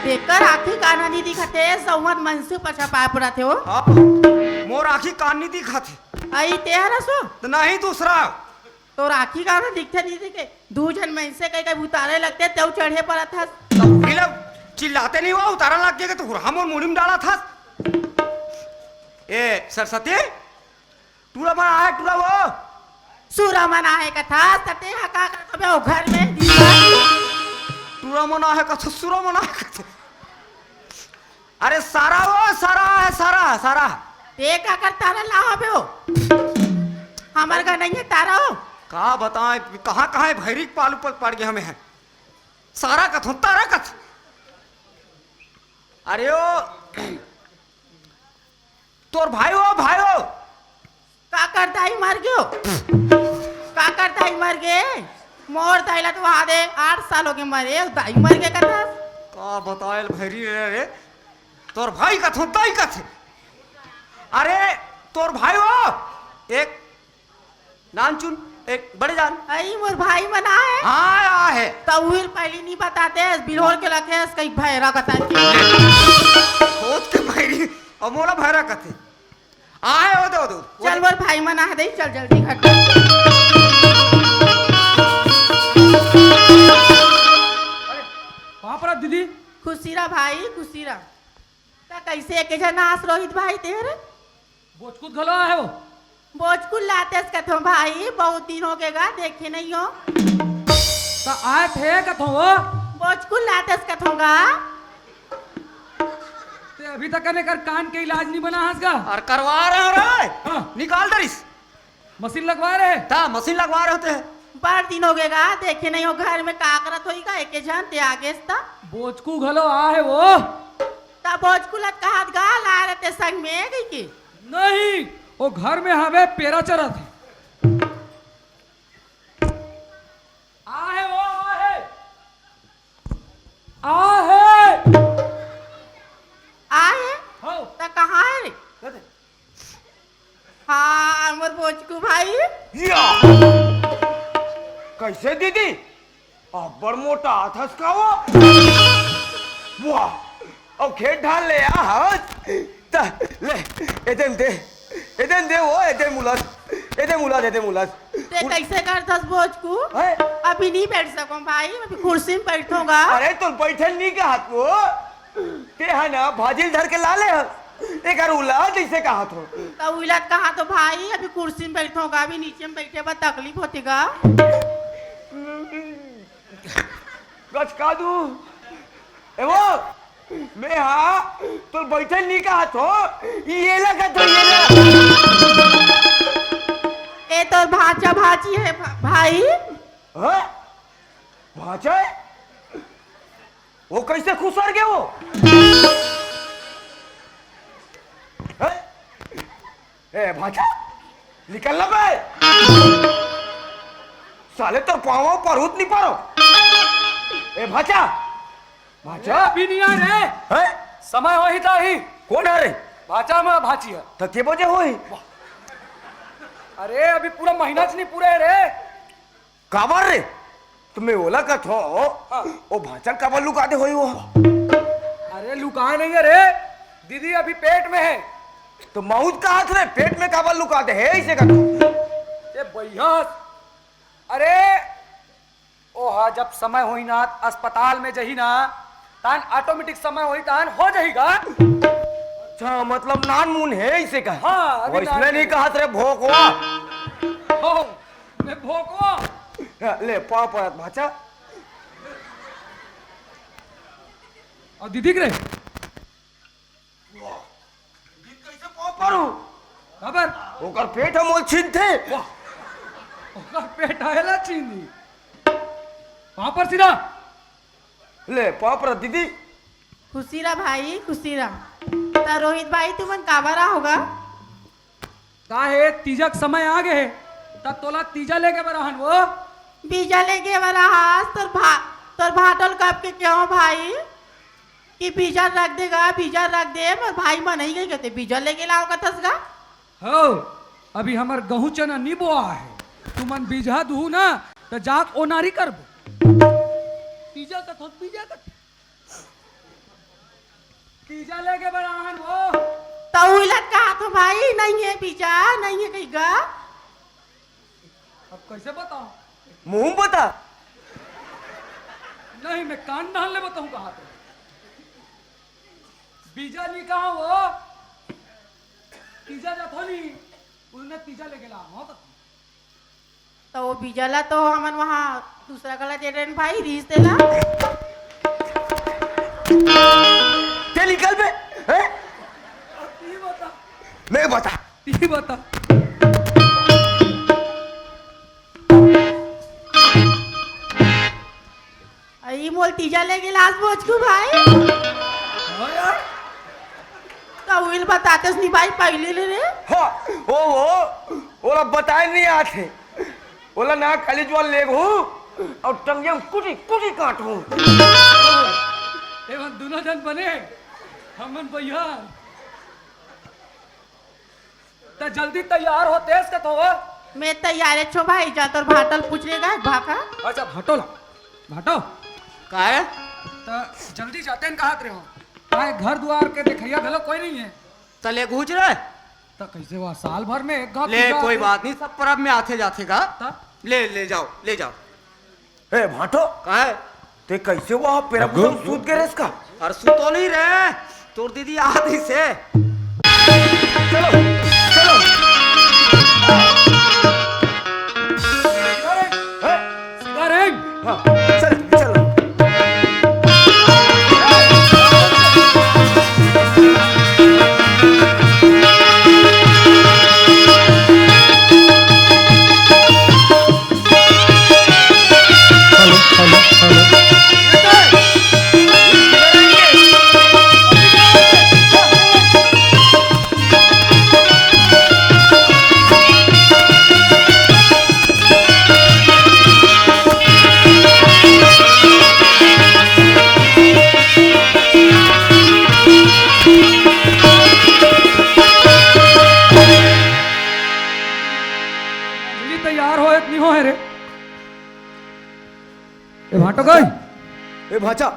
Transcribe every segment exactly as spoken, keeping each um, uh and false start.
तेकर आँखी कान नइ दिखत हे, सउमत मनसे पाछा पाय पड़त हे वो। हाँ, मोर आँखी कान नइ दिखत हे। अई तेहर असो? त नहीं दूसरा। तोर आँखी कान दिखथे नइ दिखे। दू झन मनसे कई कई उतारे लगथे, तेऊ चढ़े पड़त हस। त उही ला चिल्लाते नइ हो, उतारा लग गे त हुरहा मोर मुड़ी म डालत हस। ए सरस्वती, टूरा मन आहे, टूरा वो। सुरा मन आहे कथस, त तेहा का करत हबे ओ घर में? टूरा मन आहे कथस, सुरा मन आहे कथस। अरे सारा वो, सारा आहे, सारा, सारा। ते का कर तारा ला हबे ओ? हमर घर नइ हे तारा ओ। का बताएं, कहाँ, कहाँ भैरी के पालू पर पड़ गे हमें हे। सारा कथों, तारा कथों। अरे ओ, तोर भाई ओ, भाई ओ। काकर दाई मर गे ओ? काकर दाई मर गे? मोर दाई ला तो वहा दे, आठ साल होगे मरे, दाई मर गे कथस। का बताएल भैरी रे, रे? तोर भाई कथों, दाई कथे। अरे, तोर भाई ओ, एक नानचुन, एक बड़े जान। अई, मोर भाई मन आहे। हाँ, आहे। त उहिल पहिली नइ बतातेस, बिल्होर के लखेस, कई भैरा कथस। खोद के भैरी, अउ मोला भैरा कथे। आहे, ओ दे, ओ दे, ओ दे। चल, मोर भाई मन आहे दे, चल जल्दी घर। अरे, कहाँ पर आ दीदी? खुशी रह भाई, खुशी रह। त कइसे एके झन आस रोहित भाई तेहर? बोचकुत घलो आहे वो। बोचकुल लातेस कथों भाई, बहुत दिन होगे गा, देखे नइ हों। त आय थे कथों वो। बोचकुल लातेस कथों गा। ते अभी तक एकर कान के इलाज नइ बना हस गा? अरे करवा रहे हों रे। हाँ। निकाल दरिस। मशीन लगवा रहे? त मशीन लगवा रहे हों ते। बड़ दिन होगे गा, देखे नइ हों घर में का करत होही गा, एके झन ते आगेस त। बोचकू घलो आहे वो। त बोचकू ला त कहत गा, लाय रहे ते संग में कहिके। नहीं, वो घर में हवे, पेरा चरत हे। आहे वो, आहे। आहे। आहे? हव। त कहाँ हे रे? हाँ, मोर बोचकू भाई। या! कइसे दीदी? अब्बड़ मोटा आथस का वो? वाह! अउ खेत ढाल ले आ हस? त ले, एदे म दे। एदे म दे वो, एदे म उलद। एदे म उलद, एदे म उलद। ते कइसे करथस बोचकू? हैं? अभी नइ बइठ सकों भाई, अभी कुर्सी म बइठों गा। अरे, तोर बइठे ल नइ कहत वो। ते ह ना भाजी ल धर के ला ले हस। एकर उलद अइसे कहत हों। त उलद कहत हों भाई, अभी कुर्सी म बइठों गा, अभी नीचे म बइठे बर तकलीफ होथे गा। गचका दू। ए वो, मैं हा, तोर बइठे ल नइ कहत हों, ये ला कहत हों, ये ला। ए तोर भांचा भांची हे भा-, भाई। हाँ? भांचा हे? वो कइसे खुसर गे वो? हैं? ए भांचा, निकल ना बे। साले तोर पाँव परूत नइ परो। ए भांचा, भांचा। अभी नइ आय रे। हैं? समय होही त आही। कोन हे रे? भांचा म भांची हे। त के बजे होही? अरे अभी पूरा महीना च नइ पूरे हे रे। काबर रे? त मैं ओला कथों, हाँ। ओ भांचा ल काबर लुका दे होही वो? अरे लुकाय नइ हे रे, दीदी अभी पेट में हे। त महूं त कहत रे, पेट में काबर लुका दे हे, अइसे कथों। ए बइहा, अरे ओहा जब समय होही ना, अस्पताल में जही ना, तान automatic समय होही, तान हो जही गा। अच्छा, मतलब नानमुन हे अइसे का? हाँ, अभी वइसने नानमुन नइ हे। कहत रे भोकवा। हो, मैं भोकवा। ले, पाँव परत भांचा। अउ दीदी के रे? वाह, दीदी कइसे पाँव परू? काबर? ओकर पेट ह मोला छींदथे। वाह, ओकर पेट ह एला छींदी। पाँव पर सीधा। ले, पाँव पर दीदी। खुशी रह भाई, खुशी रह। त रोहित भाई, तुमन काबर आहो गा? का हे, तीजा के समय आ गे हे, त तोला तीजा लेगे बर आहन वो। बीजा लेगे बर आहस, तोर भा-, तोर भांटो ल कब के केहों भाई कि बीजा रख दे गा, बीजा रख दे, मोर भाई मन नइ गे कथे, बीजा लेगे लाव कथस गा। हव, अभी हमर गहूं चना नी बोआ हे, तुमन बीजहा दुहू ना, त जाके ओनारी करबो। बीजा कथों, बीजा कथों। बीजा लेके बड़ा हन वो। त उही ला कहाथों भाई, नइ हे बीजा, नइ हे कहिके गा। अब कइसे बताओं? मुंह में बता। नहीं, मैं कान डाल ले बताऊं कहाथों। बीजा नइ कहां वो, तीजा जाथों नहीं, उन्हें तीजा लेके ला, हो तो। त वो बीजा ला तो हमन वहां दूसरा करा दे रहे भाई, रिहिस तेला। ते निकल बे, हैं? अब तू ही बता। मैं बता। तू ही बता। अई मोला तीजा लेके लास बोचकू भाई। हाँ यार। त उही ल बतातेस नहीं भाई पहिले ले रे। हाँ, ओ वो, ओला बताए नहीं आथे। ओला ना खाली जुआर लेगहूं अउ टंगिया में कुटी कुटी काटहूं। एमन दुनों झन बने, हमन बइहा। त जल्दी तैयार हो, तेज के तो हो। मैं तैयार हे छो भाई, जा तोर भांटो ल पूछ लेगा, भाखा। अच्छा, भांटो ला, भांटो। का हे? त जल्दी जाते न कहात रहे हो। काहे घर दुआर के देखइया घलो कोई नहीं हे। त ले घूच रे। त कइसे हुआ? साल भर में एक घात ले, पूजा कोई आथे। बात नहीं, सब परब में आथे जाथे गा। त? ले, ले जाओ, ले जाओ। ए, भांटो। का हे? ते कइसे हुआ? पेरा अब पूरा गो- सूत के रेस का? अरे सूतो नहीं रे, तोर दीदी आती से। चलो, चलो। हैं? सीधा रहे। हाँ, चल, चल। Hello, hello, hello. अंजलि तैयार होय त नहीं होय रे। ए भांटो गई। ए भांचा,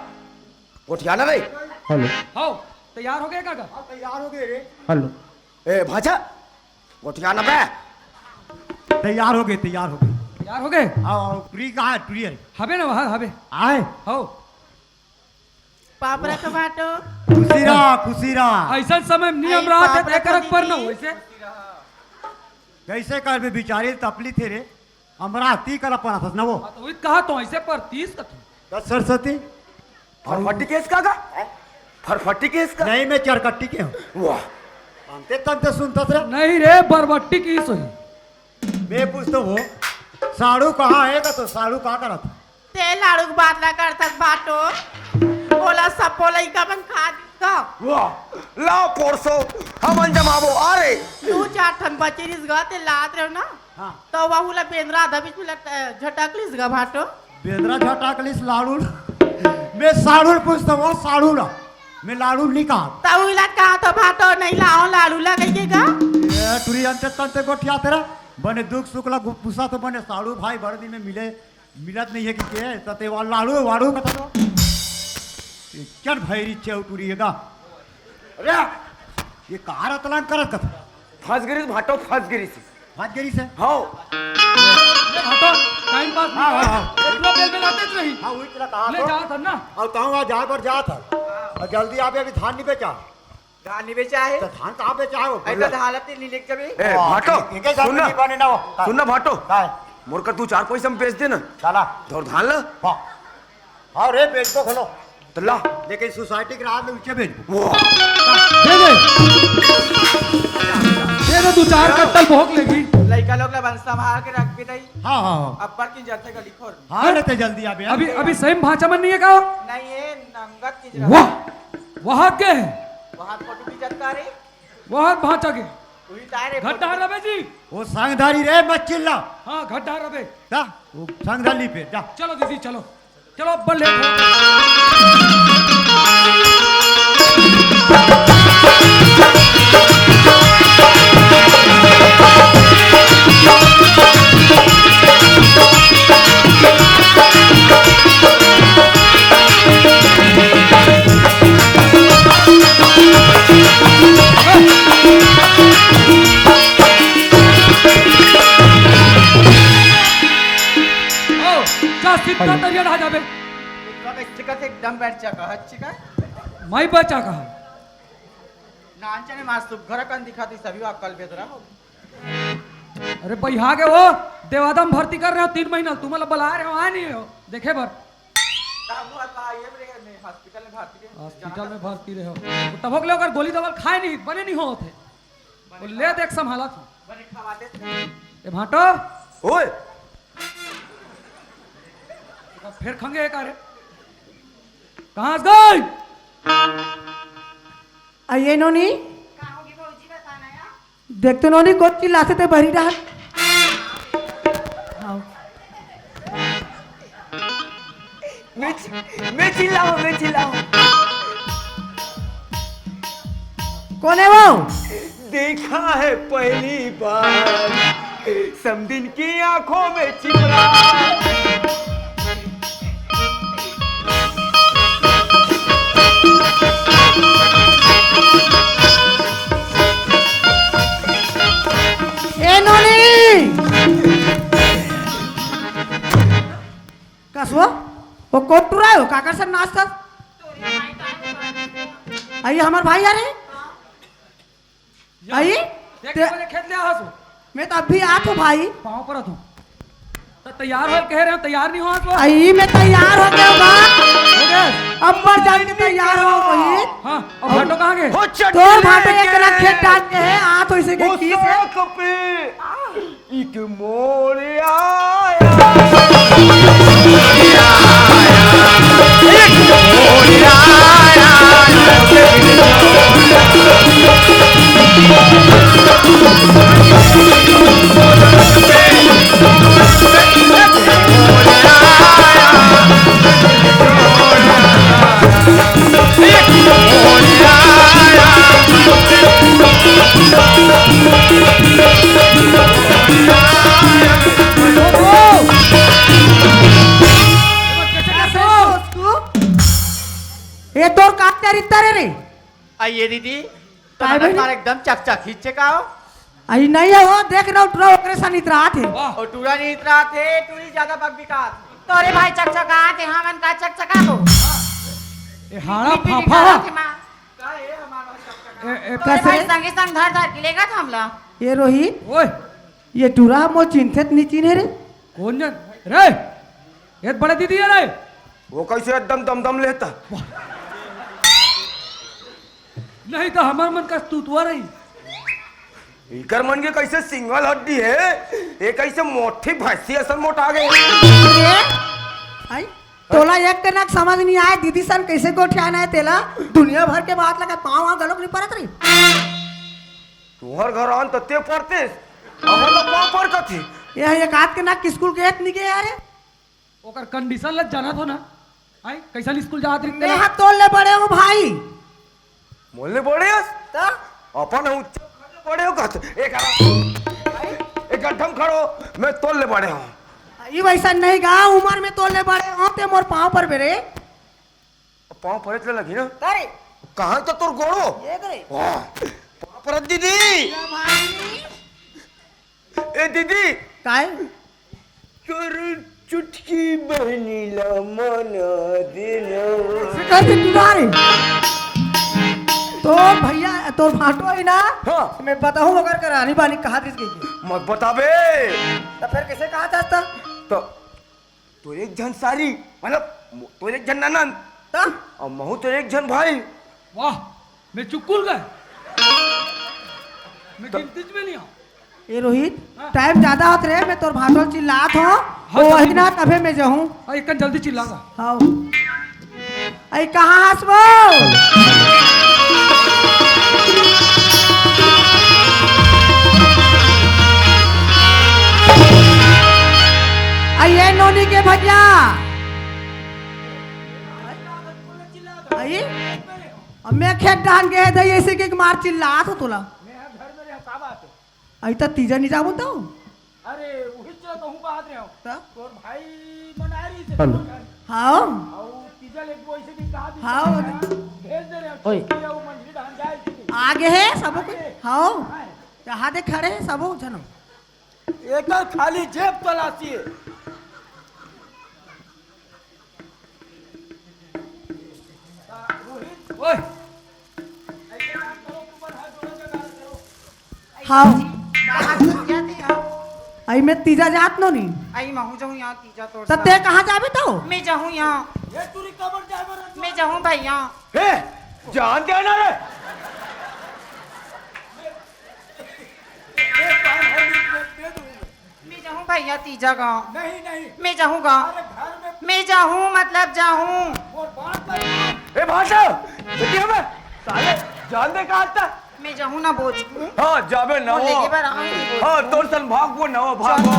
गोठिया ना रे। हेलो। हाव, तैयार हो गए काका? हाँ, तैयार हो गए रे। हेलो। ए भांचा, गोठिया ना बे। तैयार हो गए, तैयार हो गए। तैयार हो गए? हाव, हाव, टुरी कहाँ हे? टुरी हे? हबे ना वहाँ, हबे। आए? हाव। पाप रख भांटो। खुशी रहा, खुशी रहा। अइसन समय में नियम आई रहा पाप थे, रख तेकर दीदी। पर न होइसे। कइसे करबे बिचारी तपली थे रे। हमरा ती करा पड़ा था ना वो। हाँ, तो वही कहा तो अइसे पर तीस का था। दस सरस्वती। फरफटी केस का का? फरफटी केस का? नहीं, मैं चरकट्टी के हूँ। वाह। तंते तंते सुनता था। नहीं रे, बरबट्टी की सोई। मैं पूछता हूँ, साड़ू कहाँ हे का तो साड़ू का करत? ते लाड़ू के बात ला करथस भांटो। ओला सब्बो लइका मन खा दिस गा। वाह, लाव पोरसो, हमन जमाबो, अरे। दू चार ठन बचे रिहिस गा, ते लात रहेव ना। हाँ। त वहू ला बेंदरा आधा बीच में लट-, झटक लिस गा भांटो। बेंदरा झटक लिस लाड़ू। मैं साड़ू ल पूछता हूँ, साड़ू ला। मैं लाड़ू ल नहीं कहा। त उही ला कहा तो भांटो नहीं लाव लाड़ू ला कहिके गा। ए, टुरी अंते तंते गोठिया तेरा। बने दुख सुख ला गु-, पूछा तो बने साड़ू भाई बड़े दिन में मिले। मिलत नहीं हे कि के, त ते वा लाड़ू, वाड़ू कथा तो। ये चल भैरी चौटुरी हे गा। अरे, ये कहाँ रतलाम करत कथा? फंस गिरिस भांटो, फंस गिरिस। फंस गिरिस हे? हाव। ले भांटो, टाइम पास हाँ, नहीं हाँ, कर। हाँ। पूरा बेल बेलाते च रही। हाँ, वही तेला कहा ले तो। जात हन ना। अब तहूँ वहाँ जाए बर जात हस। अब जल्दी आबे, अभी धान नहीं बेचा। धान नहीं बेचा हे? तो धान कहाँ बेचा हे वो? अरे तो धान ला तेल नहीं लेके जाबे? ए, हाँ, भांटो, एक, एक सुन ना। नहीं बने ना वो। सुन ना भांटो। काय? मोर कर तू चार पैसा में बेच दे ना। चला। धौर धान ला। हाँ। हाँ रे, बेच दो खोलो। तो ला। लेकिन सोसाइटी के रात में ऊंचे बेच। वाह। दे दे। दे दे, दू चार कट्टल भोग लेगी। लइका लोग ला बन संभाल के रख भी दई। हाँ, हाँ, हाँ। अब्बड़ की जथे गली खोर। हाँ, ले ते जल्दी आबे। अभी, अभी सही में भांचा मन नहीं हे का? नहीं हे, नंगत की जगह। वाह। वहाँ के? वहाँ फोटो खींचत का रे? वहाँ भांचा के। वही तारे घट्टा फोटो। रबे जी। वो संगधारी रे, मत चिल्ला। हाँ, घट्टा रबे। जा, वो संगधारी पे, जा। चलो दीदी, चलो। चलो, अब लेट हो। सीधा तरिया रह जाबे। तोला कइसे कथे एकदम बैठ जा, कहत चिका। मैं बचा कहा। नानचने मार सुग्घर कन दिखा दी सभी अक्कल बेदरा हो। अरे बइहा के वो देवादा म भर्ती कर रहे हो तीन महीना, तुमन ला बला रहे हो, आए नहीं हो देखे बर। का हुआ था? ये मेरे में हॉस्पिटल में भर्ती है। हॉस्पिटल में भर्ती रहे हो। तभो के ले ओकर गोली दवा ल खाए नहीं, बने नहीं होत हे। वो ले देख संभाला तू। बने खवाते थे। ए भांटो। ओए। फेर खंगे हे का रे? कहाँ से गई? आइए नोनी। का होगे भौजी, बताना यार। देख तो नोनी, कोन चिल्लाथे ते बहरी डहर। हाँ। मैं चि-, मैं चिल्लाऊं, मैं चिल्लाऊं। कौन है वो? देखा है पहली बार समधिन की आंखों में चिमरा। ए नोनी! कसो? वो कोन टुरा हो? काकर से नाचता? अई हमर भाई आ रे। या, आई? देख ते- के बजे खेत ले आ हसो। मैं तो अभी आत हूँ भाई। पाँव परत हूँ। तो तैयार हो कह रहे हो, तैयार नहीं हो तो? आई मैं तैयार हो गया बा। हो गया? अब मर जाने के तैयार हो वही। हाँ, अब भाटो कहाँ गए? हो चटनी तोर भाटो एक लेके ना खेत डाल के है, आत हो इसे के वो किस है? सड़क पे एक मोड़ आया। एक मोड़ आया। ये तोर का चरित्र रे? आइए दीदी, काय तुम्हारा बहिनी? तार एकदम चकचक हिच्चे का हो? आई नहीं है वो, देख रहा हूँ, टूरा ओकरे सन इतरात है। वाह। और टूरा नहीं इतरात है, टूरी ज्यादा बक बिकात। तोरे भाई चकचकात है, हमन का चकचका हो। ए हाड़ा पीट पीट फाफा। इतरात है माँ। ए, ए, अरे कैसे? भाई संगे संग धर धर के लेगा था हमला। ये रोहित, ओए। ये टूरा मो चिन्हथे त नी चिन्हे रे। कौन जन? रे, ये बड़े दीदी है रे। वो कैसे एकदम दमदम लेता? नहीं तो हमार मन का तूतुआ रही। इकर मन के कैसे सिंगल हड्डी है, ये कैसे मोटी भैंसी असन मोटा गए। ये? आई? तोला एक कनक समझ नहीं आए, दीदी सन कैसे गोठियाना है तेला? दुनिया भर के बात लगा, पाँव आँव गलोक नहीं परत रही। तुहर घर आन त ते पढ़तेस, हमर ला पाँव पर कथे। ये एक आध के ना स्कूल गए त नहीं गए यार। ओकर कंडीशन ल जानत हो ना? आई, कैसन स्कूल जात रही मैं तेला? हा तोर ले बड़े हूँ भाई। मोर ले बड़े हस? त? अपन ऊंचा बड़े हो कथे। एक, एक गड्ढम खड़ो, मैं तोर ले बड़े हूँ। ई वैसा नहीं गा, उम्र में तोर ले बड़े हूँ, ते मोर पाँव पर बेरे। पाँव परे त लगही ना। अरे। कहाँ तो तोर गोड़ो? ये करे। वाह, पाँव परत दीदी। या भाई। ए दीदी। काय? तोर चुटकी बहनी ला मना देना। से कहते तुम्हारे। तोर भैया, तोर भाटो है ना? हाँ। मैं बताऊँ अगर कर आनी बानी कहा दिस गई। मत बताबे। तो फिर कैसे कहा था? तो तोर एक झन सारी, मतलब, मो-, तोर एक झन ननंद। ता? अउ महू तोर एक झन भाई। वाह, मैं चुकुल गए। मैं त- गिनती में नहीं आऊँ। ए रोहित, हाँ। टाइम ज्यादा होत रहे, मैं तोर भाटो चिल्लात हूँ। हाँ, वो जल्दी अहिना बोल। तभे मैं जाहूँ। हाँ, एक जल्दी चिल्लागा। हाँ। अई कहाँ हस वो? अई ये नोनी के भैया। अई? अब मैं खेत डाहन गए दई ऐसे के मार चिल्लात हो तोला। अई त तीजा नहीं जाबो तो? अरे, वही चलो कहूँ बात रहे हो। त? तोर भाई मनारी से हेलो। हाँ। और तीजा ले वो ऐसे भी कहा भी हाँ। भेज दे रहे हो। ओए। ठीक है, वो मंझली डाहन जाए इसलिए। आगे है सबो कोई। आगे। हाँ। हाँ। यहाँ दे खड़े हैं सबो जनो। एकर खाली जेब तलाशी है। आओ। कहाँ जात हस? आई मैं तीजा जात नोनी। आई महूँ जाहूँ यहाँ तीजा तोर त संग। ते कहाँ जाबे तो? मैं जाहूँ यहाँ। ये टूरी कबर जाए बर रजवा? मैं जाहूँ भैया। हे, जान दे ना रे। ये काम है, दे, दे दूँ। मैं जाहूँ भैया तीजा गाँव। नहीं, नहीं। मैं जाहूँ गाँव। अरे घर में मैं जाहूँ, मतलब जाहूँ। और बात कर। ए भाषा, बेटी हमें साले जान दे कहाँ था? मैं जाहूँ ना बोचकू। हाँ, जाबे ना वो वो। लेके बार आऊँ नहीं बोचकू। हाँ, तोर सन भाग वो ना वो, भाग वो।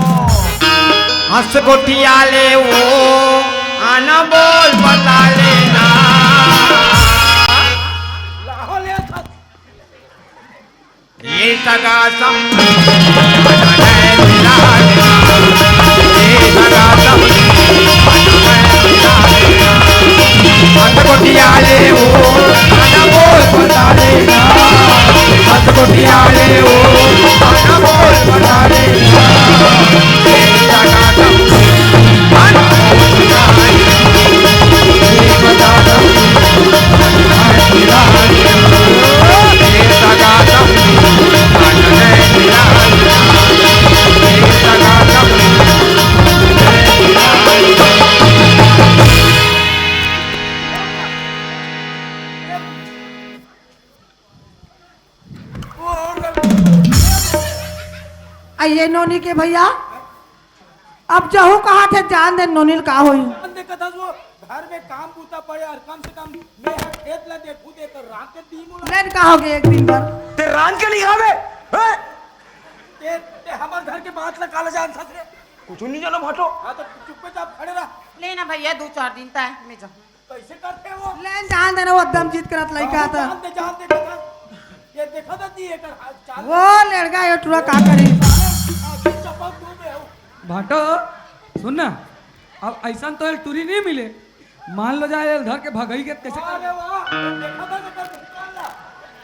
हंस गोटिया ले वो, आना बोल बता लेना। लाहौल या था। ये सगा सम-, ये सगा सम-, हंस गोटिया ले वो, आना बोल बता लेना। हंस गोटिया ले वो, आना बोल बता लेना। ये सगा सम-, आ ये नोनी के भैया, अब जहू कहा थे जान दे नोनी ल का होई। जान दे कथा वो घर में काम बूता पड़े और कम से कम मैं हर खेत ला देखू दे तो रात के दिन उड़ा। लेन का हो गए एक दिन भर। ते रांध के नहीं खावे, हैं? ते, ते हमार घर के बात ला काला जान ससुरे। कुछ नहीं जाना भाटो। हाँ तो चुप्पे चाप खड़े रह। ले ना भैया, दो चार दिन तय मैं जाऊँ। कैसे करते वो? लेन जान देना, वो एकदम जिद करत लइका हाँ, था। जान दे, जान दे, देखा। ये देखा था जी, एकर हाल चाल। वो लड़का ये टुरा का करी? साले, आँखें चपक डूबे हो। भाटो, सुन ना, अब ऐसा तो एक टुरी नहीं मिले। मान लो जाए, धर के भगई के कैसे कर? अरे वाह, देखा था एकर भूत वाला।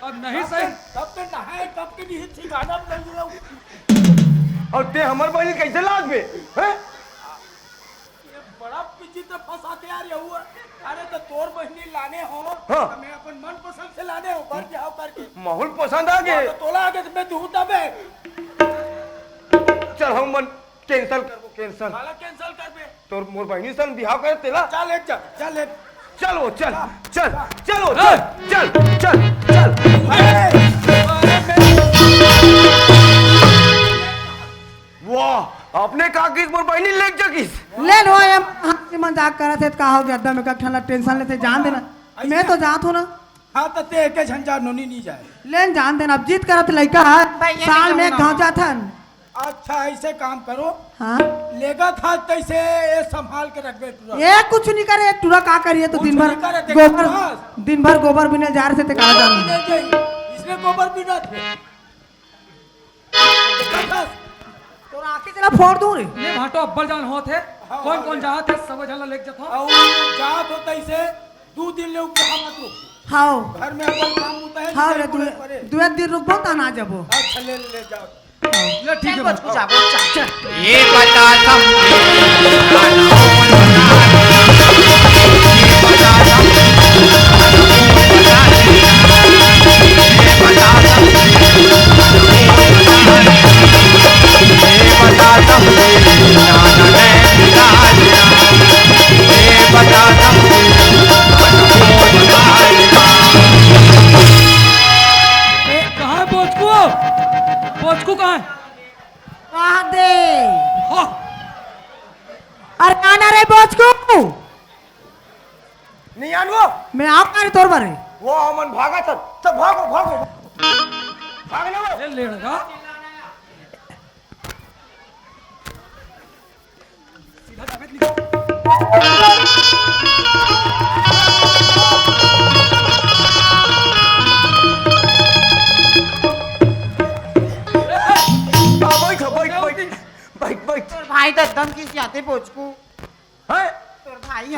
अब नहीं तब सही। पे, तब पे नहाए, तब के नहीं ठिकाना में नहीं रहो। और ते हमर बहिनी कैसे लाग बे? हैं? ये बड़ा विचित्र फंसाते यार ये हुआ। अरे तो तोर बहिनी लाने हो, हाँ। तो मैं अपन मन पसंद से लाने हो, बर बिहाव करके। माहौल पसंद आ गए। हाँ, तो तोला आगे तो मैं दूँ तबे। चल हम मन cancel करबो, cancel। साला cancel कर बे। तोर मोर बहिनी सन बिहाव करे तेला। चल ले जा, चल ले। चलो, चल, चल, चलो, चल, चल, चल, चल। अरे, अरे, मैं वाह, अपने का किस मोर बहिनी लेग जगिस। ले लो, ये हंसी मजाक करत हे, का हो गया? एकदम एक ठन ला tension लेते, जान देना। मैं तो जात हूँ ना। हाँ, तो ते एके झन जा, नोनी नहीं जाए। लेन जान देना, अब जिद करत लइका है, भैया, साल मैं में एक जाऊँ ना। घाव जात हन। अच्छा, ऐसे काम करो। हाँ। लेगा था तैसे ये संभाल के रख बे टुरा। ये कुछ नहीं करे, टुरा का करिए तो कुछ दिन भर नहीं करे, देखो गोबर, बस। दिन भर गोबर बिने जा रहे थे, कहाँ जाना? नहीं, नहीं, इसने गोबर बिना थे। तोर आँखी चला फोड़ दूं रे। ले भाटो अब्बल जान होत हे। हाँ, कौन हाँ, कौन ले। जात हे, सब झन ला लेके जात हो। अउ जात हो तैसे दू दिन ले उपजा मत रुक। हाओ। घर में अपन काम होता है, हाओ रे, निकल दू, पड़े। दू एक दिन रुकबो त ना जाबो। अच्छा, ले, ले जाओ। ले, ठीक चल, है, बस, भाटो। जाबो, चल, चल। ये बता सब कहाँ है बोचकू? बोचकू कहाँ है? कहाँ दे? हो। अरे आना रे बोचकू। नहीं आन वो। मैं आप करे तोर बारे। वो हमन भागा चल। चल भागो, भागो। भाग ले वो। ले, ले लगा। सीधा जाके निकल। आ, बैठ, बैठ, बैठ। बैठ, बैठ। तोर भाई तो एकदम खिसियाथे बोचकू। हैं? तोर भाई ह।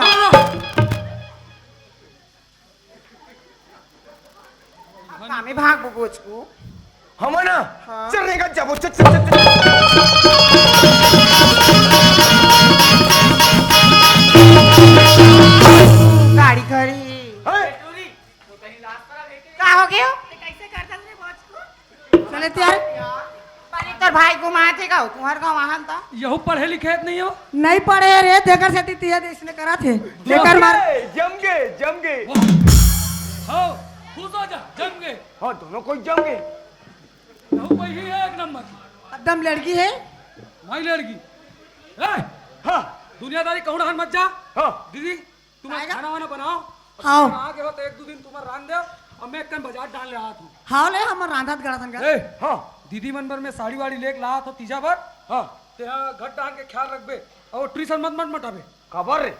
अब कामे भागबो बोचकू। हमन ना? हाँ। चल रे, जाबो, चल, चल, चल, चल। गाड़ी घड़ी। हैं? का हो गयो? चले तैयार। घुमाथे का, तुम्हर गाँव आहन त? यहू पढ़े लिखे नहीं हो? नहीं पढ़े रे, तेकर सेती तिया देश ने करा थे। तेकर मार जम गे, जम गे। हो, खुश हो जा, जम गे। हाँ, दोनों कोई जम गे। यहू कोई ही है एक नंबर। एकदम लड़की है। माई लड़की। ए, हाँ। दुनियादारी कहूँ रहन मत जा। हाँ। दीदी, तुमन खाना वाना बनाओ। हाँ। तुमन आ गे हो त एक दू दिन तुमन रांध दे, अउ मैं एक कन बाजार डाल ले आत हूँ। हाँ ले, हमर रांधत गड़ा थन का। ए, हाँ। दीदी मन बर मैं साड़ी वाड़ी लेके लात हूँ तीजा बर। हाँ। तेहा घर डाल के ख्याल रखबे, अउ ट्यूशन मत, मत मटाबे। काबर रे?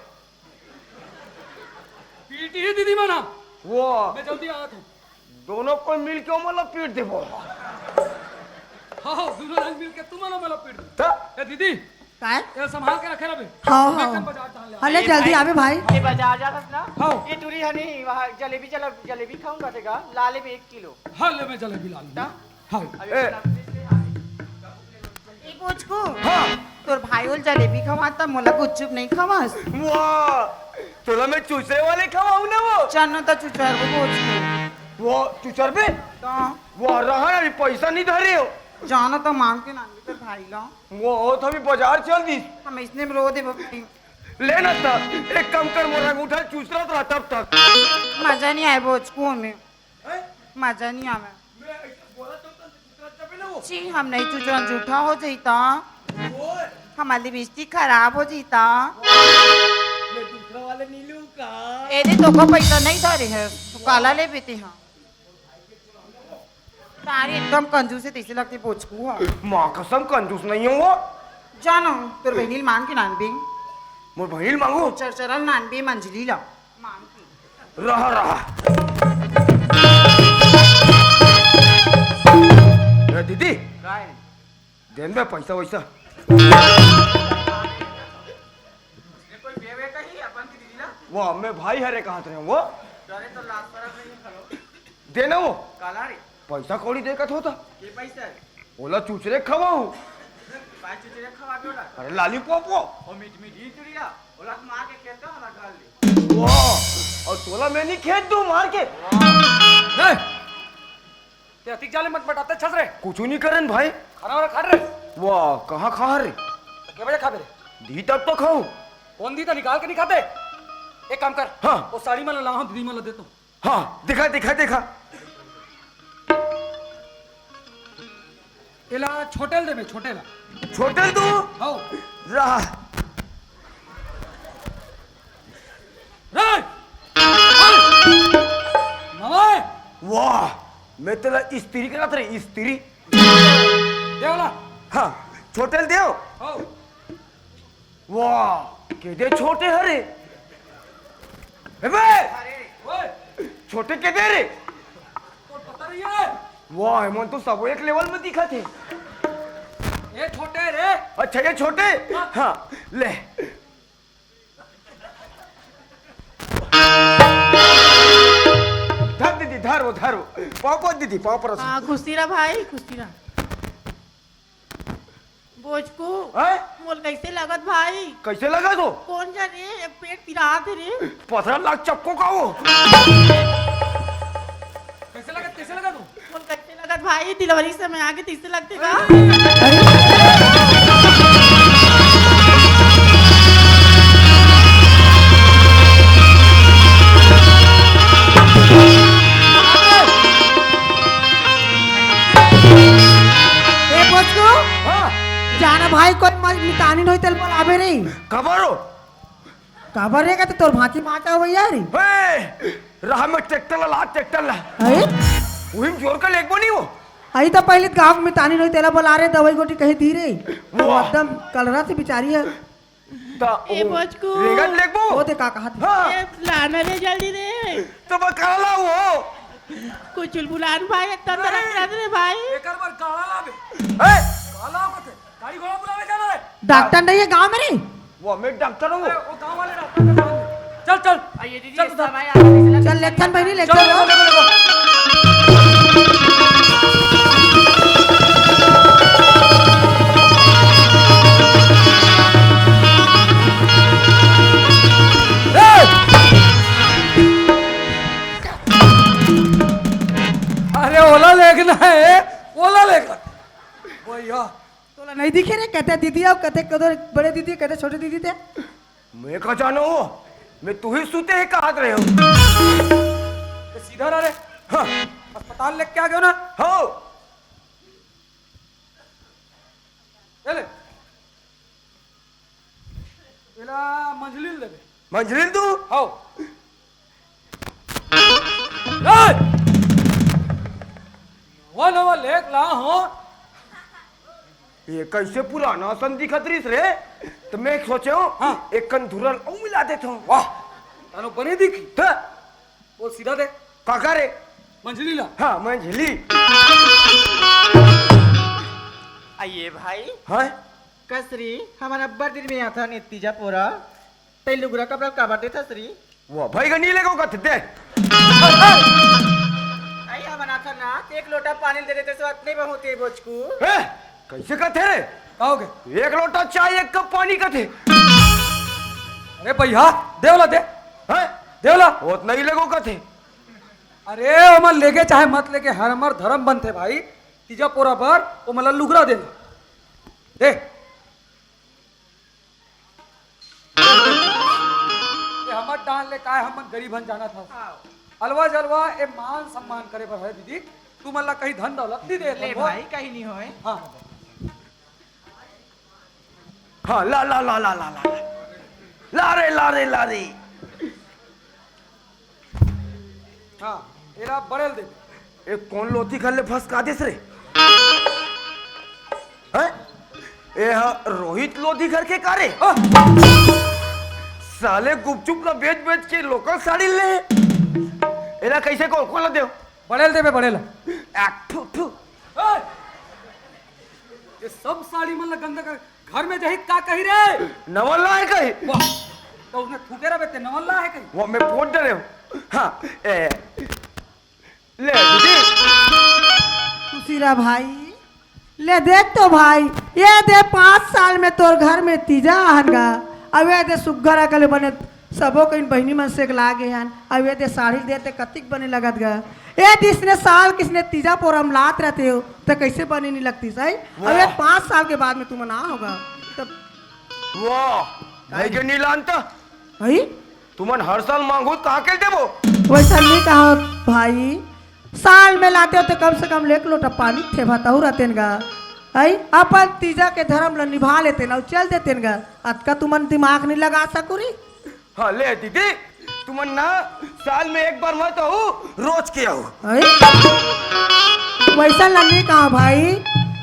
पीटी ही दीदी मन हा। वो मैं जल्दी आत हूँ। दोनों कोई मिल के ओमन ला पीट देबो। हाँ, दोनों रंग मिल के तुमन ओमन ला पीट दे। त? ए दीदी, काय? ये संभाल के रखे रहे। हाँ, मैं हाँ। कन बाजार डाल ले। अरे, ए जल्दी भाई, आवे भाई। ये बाजार जाथस ना? हाँ। ये टूरी हनी वहाँ जलेबी, जलेब-, जलेबी खाऊंगा तेगा, ला ले भी एक किलो। हाँ, ले मैं जलेबी ला लूँ। ना? हाँ। अभी ए। बना दे। ए बोचकू। हाँ। तोर भाई ओला जलेबी खवात, मोला गुपचुप नहीं खवास। वाह, तोला मैं चुचरे वाले खवाऊँ ना वो। चन्नो त चुचर वो बोचकू। वो चुचर बे? तो? वो रहा अभी पैसा नहीं धरे हो। जाना तो मांग के नानी तोर भाई ला। वो तो अभी बाजार चल दिस। हम इसने में रो दे बप्पी। ले ना त, एक काम कर, मोर अंगूठा चुचरत रहा तब तक। मजा नहीं आए बोचकू में। हैं? मजा नहीं आवे। मैं ऐसा बोला तो तन चुचरत जबे ना वो। छी, हम नहीं चुचरन, जूठा हो जाता। ओए। हमारी लिपस्टिक खराब हो जाता। मैं दूसरा वाला नहीं लूँ का? ए दे, तोको पैसा नहीं धरे है, तू काला ले बेटे हाँ। तारी एकदम कंजूस है, तैसे लगते बोचकू है। माँ कसम कंजूस नहीं हूँ वो। जानो, तोर बहिनी ल मांग के नानबे। मोर बहिनी ल मांगू? चरचरा ल नानबे, मंजली ला। मांग के। रहा, रहा। ए, दीदी। काय? देन बे पैसा वैसा। ये कोई बेवे का ही अपन की दीदी ना? वो अम्मे भाई हरे कहा थे वो। डरे तो लाज शरम नहीं खलो। दे ना वो। काला रे। पैसा कौड़ी देखत हो त। के पैसा है? ओला चुचरे खवाऊ। काय चुचरे खवा के ओला? अरे लॉलीपॉप वो। ओ मीठ मीठ ही चुड़िया। ओला तो मार के खेत का हला गाल ले। वाह। और तोला मैं नहीं खेत दूं मार के। ए! ते अतिक जाले मत बटाते छस रे। कुछ नहीं करन भाई। खाना वाना खा रे। वाह, कहाँ खा रे? तो के बजे खाबे रे? दी तब तो खाऊं। कौन दी तो निकाल के नहीं खाते? एक काम कर। हाँ। वो साड़ी मन ला, दीदी मन ला दे तो। हाँ, दिखा, दिखा, दिखा। एला छोटेल देबे, छोटेला। छोटेल दू? हौ। रहा। रे! मामा! वाह, मैं तेला स्त्री करत रे, स्त्री। देवला। हाँ, छोटेल देव। हौ। वाह, केदे छोटे हरे। ए बे! अरे, ओए! छोटे केदे रे? तो पता नहीं है। वाह, एमन तो सब एक लेवल में दिखत हे। ये छोटे रे। अच्छा, ये छोटे? हाँ। हाँ, ले। धर दीदी, धर वो, धर वो। पाँव पड़ दीदी, पाँव पड़। हाँ, खुशी रहा भाई, खुशी रहा। बोचकू, हैं? मोल कैसे लगत भाई? कैसे लगत हो? कोन जने, ये पेट पिरात हे रे। पथरा लाग चपको का वो। कैसे लगत, कैसे लगत हो? मोल कैसे लगत भाई? डिलीवरी समय आगे तीसरे लगते का? ए बोचकू, हाँ। जाना भाई, कोई म-, मितानी नहीं तेल बोलाबे रे। काबर हो? काबर रे, का तो तोर भांची माचा हो भैया रे। हे, रहा में ट्रैक्टर ला, ला, ट्रैक्टर ला। अरे? वही में जोर का लेगबो नहीं हो। अई तो पहले गांव में मितानी नहीं तेला बोला रे, दवाई गोटी कहीं दी रे। वाह। एकदम कलरा से बिचारी है। त ए ओ बोचकू। रेगन लेगबो? ओ दे का कहत हे। हाँ। ए, लाना रे जल्दी रे। त मैं काला हो। कुछ बुलान भाई, एक तंदर नहीं। रख रे भाई। एकर बर काला लाबे। ए! काला हो कथे। गाड़ी घोड़ा बुलावे जाना रे। डॉक्टर नहीं है गांव में रे। वो मैं डॉक्टर हूँ। अरे, वो गांव वाले डॉक्टर के पास। चल, चल। आ, ये दीदी, चल, इस उधर। समय आ रही है। चल, लेथन बहिनी, चल, लेथन। लेथन, लेथन, लेथन। ए! अरे, ओला लेगना है, ओला लेगना। भैया, नहीं दिखे रे, कते दीदी अउ कते कदो बड़े दीदी, कते छोटे दीदी ते। मैं का जानो हो, मैं तू ही सुते हे कहत रहे हो। तो सीधा रह रे। हाँ। अस्पताल लेके आ गयो ना? हो। ले ले। एला मंझली ल देबे। मंझली ल तू? हो। ए! नवा नवा लेके ला हो। ये कैसे पुराना सन दिखत रहिस रे? तो मैं सोचे हूँ, हाँ। एक कन धुरल अउ मिला देत हूँ। वाह, तानो बने दिखी। त? बोल सीधा दे। काका रे? मंझली ला। हाँ, मंझली। आइए भाई। हाँ? कसरी, हमन अब्बड़ दिन में आथन तीजा पोरा। तई लुगरा कपड़ा काबर देथस री? वो भाई का नी लेगो कथे दे। आई हमन आथन ना, एक लोटा पानी दे देते सो अतने बहुत हे बोचकू। ए, कैसे कथे रे? का होगे? एक लोटा चाय, एक कप पानी कथे। अरे भैया, देवला दे। हैं? देवला। वो नहीं लेगो कथे। अरे, ओमन लेगे चाहे मत लेगे, हर हमर धर्म बनथे भाई। तीजा पोरा बर, ओमन ला लुगरा देना। दे। ये हमर डाल ले काय, हमन गरीब हन जानत हस। हाँ। अलवा जलवा ए मान सम्मान करे बर है दीदी, तुमन ला कहीं धन दौलत नहीं देत ले हन वो। भाई, कहीं नहीं होए। हाँ। हाँ, ला, ला, ला, ला, ला, ला। ला रे, ला रे, ला रे। हाँ, एला बड़े ल देबे। ए कोन लोथी घर ले फसका देस रे? हैं? ए हा रोहित लोथी घर के का रे? हाँ। साले गुपचुप ला बेच बेच के लोकल साड़ी ले। एला कैसे को, कोन ला देव? बड़े ल देबे, बड़े ल। आ, थू, थू। ए! ये सब साड़ी मन ला गंदा कर, घर में जाही का कही रे? नवल्ला हे कही। वाह, तो उसने थूके रहे ते नवल्ला हे कही। वो मैं पोत डरे हूँ। हाँ, ए, ले दीदी। खुशी रह भाई, ले देख तो भाई, ये दे पाँच साल में तोर घर में तीजा आहन गा, अब ये दे सुग्घर अकले बने सबो कहीं बहिनी मन से लागे हन। अब ये दे साड़ी दे ते कतिक बने लगत गा। ए दिसने साल किसने तीजा पोरम लात रहते हो, त कैसे बने नहीं लगती सही? अब ये वाह। पाँच साल के बाद में तुमन आ होगा। तब वाह, भाई के नहीं लानता। भाई? तुमन हर साल मांगो, कहाँ के देबो? वैसा नहीं कहा भाई, साल में लाते हो तो कम से कम एक लोटा पानी ठेभा तहु रहते न गा। आई अपन तीजा के धर्म ल निभा लेते ना, चल देते न गा। अतका तुमन दिमाग नहीं लगा सकुरी। हाँ, ले दीदी, तुमन ना साल में एक बार मत आओ, रोज के आओ। अरे, वैसा नन्नी कहा भाई,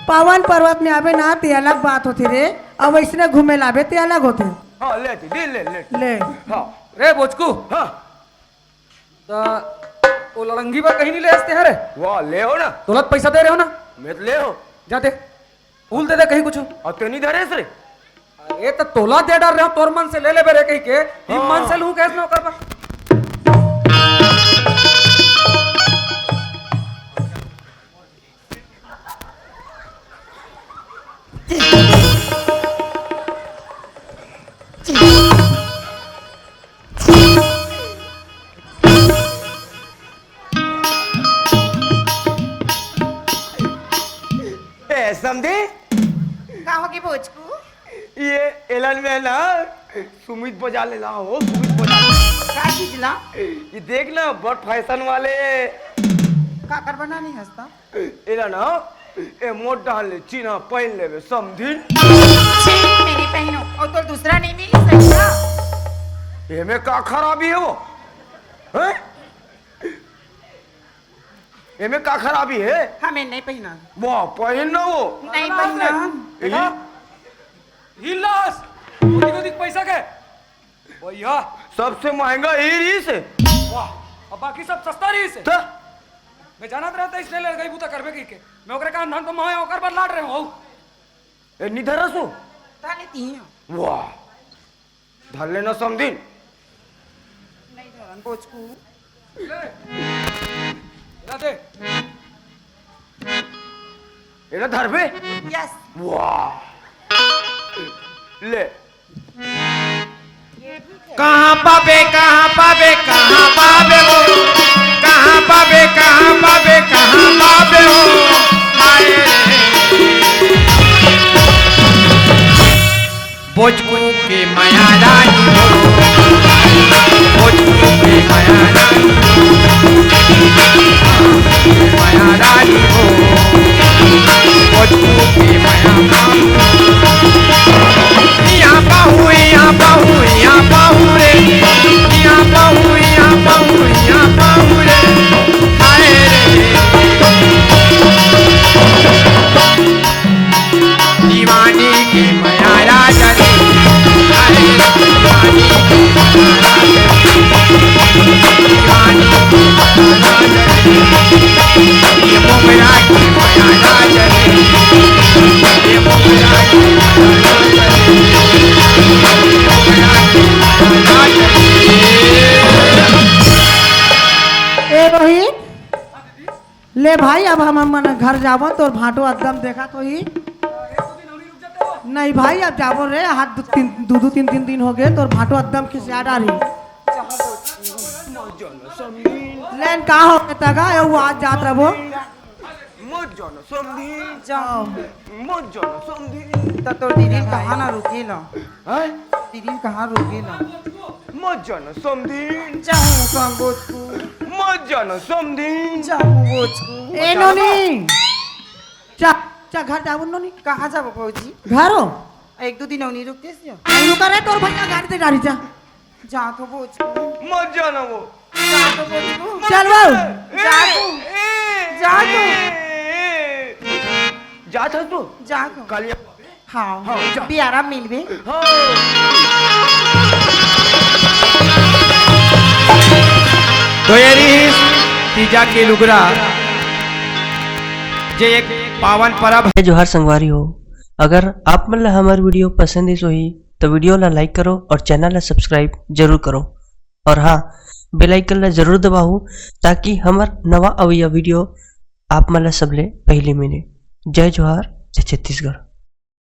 पावन पर्वत में आवे ना, ते अलग बात होती रे, अब वैसने घूमे लावे, ते अलग होते। हाँ, ले दीदी, ले, ले। ले। हाँ। रे बोचकू। हाँ। त ओ लड़ंगी बा कहीं नहीं ले हसते हरे? वाह, ले हो ना। तोला त पैसा दे रहे हो ना? मैं तो ले हो। जाते। फूल दे दे कहीं कुछ। और ते नहीं धरे रे? अरे त तोला दे डर रहे हो, तोर मन से ले लेबे रे कहीं के। ई हाँ। मन से लूँ कैसे ना ओकर बा? ए, समधी? का होगे भोजकू? ये एलन में ना सुमित बजा ले ला हो, सुमित बजा। का चीज ला? ये देख ना, बड़ फैशन वाले। काकर बनानी हस्ता? एला ना, ए मोट डाल ले, चिन्हा पहन लेबे, समझिन? छी, मैं नहीं पहनू। और तो दूसरा नहीं मिली सही ना? एमे का खराबी है वो? हैं? एमे का खराबी है? हमें नहीं पहना। वाह, पहन ना वो। नहीं पहना। यही? हिल्लास, वो दिख पैसा के? भैया। सबसे महंगा ही रहीस हे। वाह, अब बाकी सब सस्ता रहीस हे। त? मैं जानत रहता इसने लड़काई बूता करबे कहिके। मैं ओकरे काम धाम तो मैं ओकर बर लाड रहे हूँ। ए, नी धरस हो? धर लेती हूँ। वाह। धर लेना समधिन। नहीं धरन बोचकू। ले। एला दे। एला धरबे? यस। वाह। ले। कहाँ पाबे, कहाँ पाबे, कहाँ पाबे वो? कहाँ पाबे, कहाँ पाबे, कहाँ पाबे हो? हाय रे। के मया रानी हो, भोजपुर के मया रानी हो, के मया रानी हो, भोजपुर के मया रानी। इहाँ बहू, इहाँ बहू, इहाँ बहू रे, इहाँ बहू, इहाँ बहू, इहाँ बहू रे, हाय रे। दीवानी के मया राजा रे, अरे दीवानी के मया राजा रे, दीवानी के मया राजा रे, ये मोगरा के मया राजा रे, ये मोगरा के मया राजा रे, ये मोगरा के मया राजा रे। ए रोहित, ले भाई, अब हम मन घर जाबो, तोर भांटो एकदम देखा तो ही। नहीं भाई, अब जाबो रे, हाथ दू तीन, दू दू तीन तीन दिन हो गए, तोर भांटो एकदम खिसिया डारी। लेन का हो गए तगा, ए, वो आज जात रहो। मत जाना समधी, जाओ। मत जाना समधी। त तोर दीदी कहाँ ना रुकेला? हैं? दीदी कहाँ रुकेला? मत जाना समधी। जाहूँ संगोचकू। मत जाना समधी। जाहूँ बोचकू। ए नोनी, चा, चा घर जाबो नोनी। कहाँ जाबो भौजी? घर हो? एक दो दिन औनी रुकते सियो। नहीं रुका रे, तोर भैया गाड़ी दे गाड़ी जा। जा तो बोचकू। मत जाना वो। जा तो बोचकू। चल वो। जा तू। ए, जा तू। ए, ए, जा था तू। जा तू। कालिया। हाँ, हाँ, जा। बियारा मिलबे। हाँ। तो ये रही तीजा के लुगरा, जे एक पावन परब है। जोहार संगवारी हो, अगर आप मन ला हमर वीडियो पसंद आइस होही, तो वीडियो ला like करो और चैनल ला subscribe जरूर करो। और हाँ, bell icon ला जरूर दबाओ, ताकि हमर नवा अवइया वीडियो आप मन ला सबले पहली मिले। जय जोहार, जय छत्तीसगढ़।